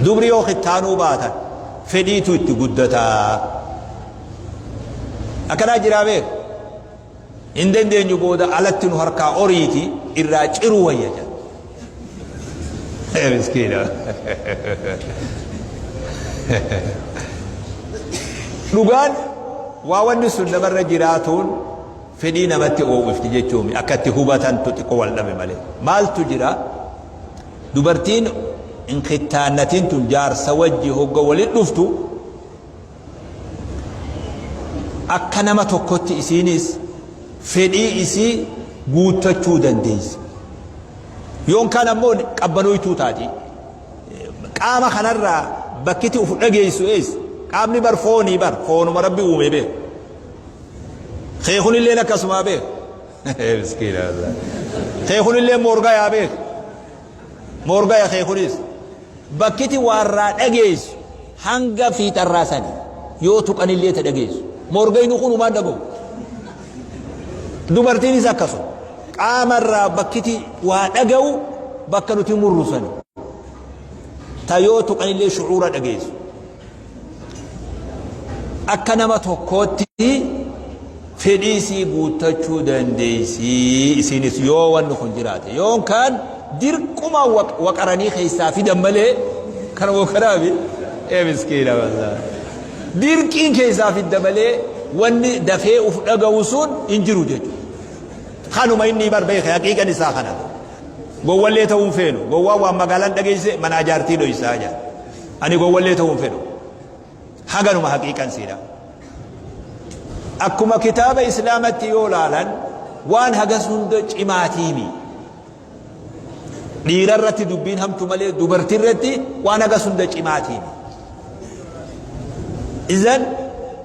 Dubri yoo kittaanuu baatan fedhiitu itti guddataa. Akkanaa jiraa beek. Hin dandeenyu booda alatti nu harkaa oriiti irraa ciruu wayya jedha. Miskiina. Dhugaan waa wanni sun namarra jiraatuun fedhii namatti oowwifti jechuumi akka itti hubatantu xiqqoo wal dhabe malee. Maaltu jira? Dubartiin hin kittaannatin tun jaarsa wajji hogga walit dhuftu akka nama tokkotti isiinis fedhii isii guuttachuu dandeessi. Yoon kaan ammoo qabbanooytuu taati. Qaama kanarraa bakkiti uf dhageessu eessa? Qaamni bar foonii bar foonuma Rabbi uume beeku. Kee kunilleen akkasumaa beeku. Miskiina wallahi. Kee kunillee moorgayaa beeku. Moorgaya kee kunis. Bakkiti waarraa dhageessu hanga fiixarraa sani yoo tuqanillee ta dhageessu. Moorgayni kun humaan dhaga'u. Dubartiinis akkasuma. Qaamarraa bakkiti waa dhaga'u bakka nuti murru sani. Ta yoo tuqanillee shucuura dhageessu. Akka nama tokkootti fedhii isii guuttachuu dandeessi isiinis yoo wanni kun jiraate. Yoon kaan dirquma waqaranii keessaa fidan malee kana wakanaafi ee miskiina wallaahi. Dirqiin keessaa fidda malee wanni dafee uf dhaga'u sun hin jiru jechuudha. Kanuma inni bar beeke haqiiqan isaa kana. Gowwallee ta'uu hin feenu. Gowwaan waan magaalaan dhageesse manaa jaartii dhoysaa jedha. Ani gowwallee ta'uu hin fedhu. Haganuma haqiiqan siidha. Akkuma kitaaba Islaamatti yoo laalan waan hagas hunda cimaatiimi. Dhiira irratti dubbiin hamtu malee dubartii irratti waan hagas hunda cimaatiimi. Izan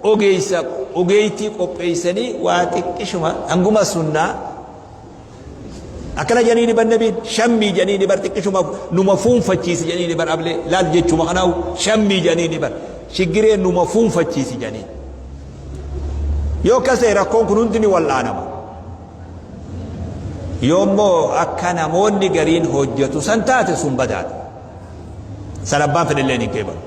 ogeessa ogeeytii qopheessanii waa xiqqishuma hanguma sunnaa Akkana jedhaniini bar nabiin shammii jedhaniini bar xiqqishuma numa fuunfachiisi jedhaniini bar ablee laal jechuma kanaahu shammii jedhaniini bar shiggiree numa fuunfachiisi jedhaniin. Yoo akkas ta'e rakkoon kun hundi ni wal'aanama. Yoo immoo akka namoonni gariin hojjetu san taate sun badaadha. San abbaan fedhelleen hin qeebalu.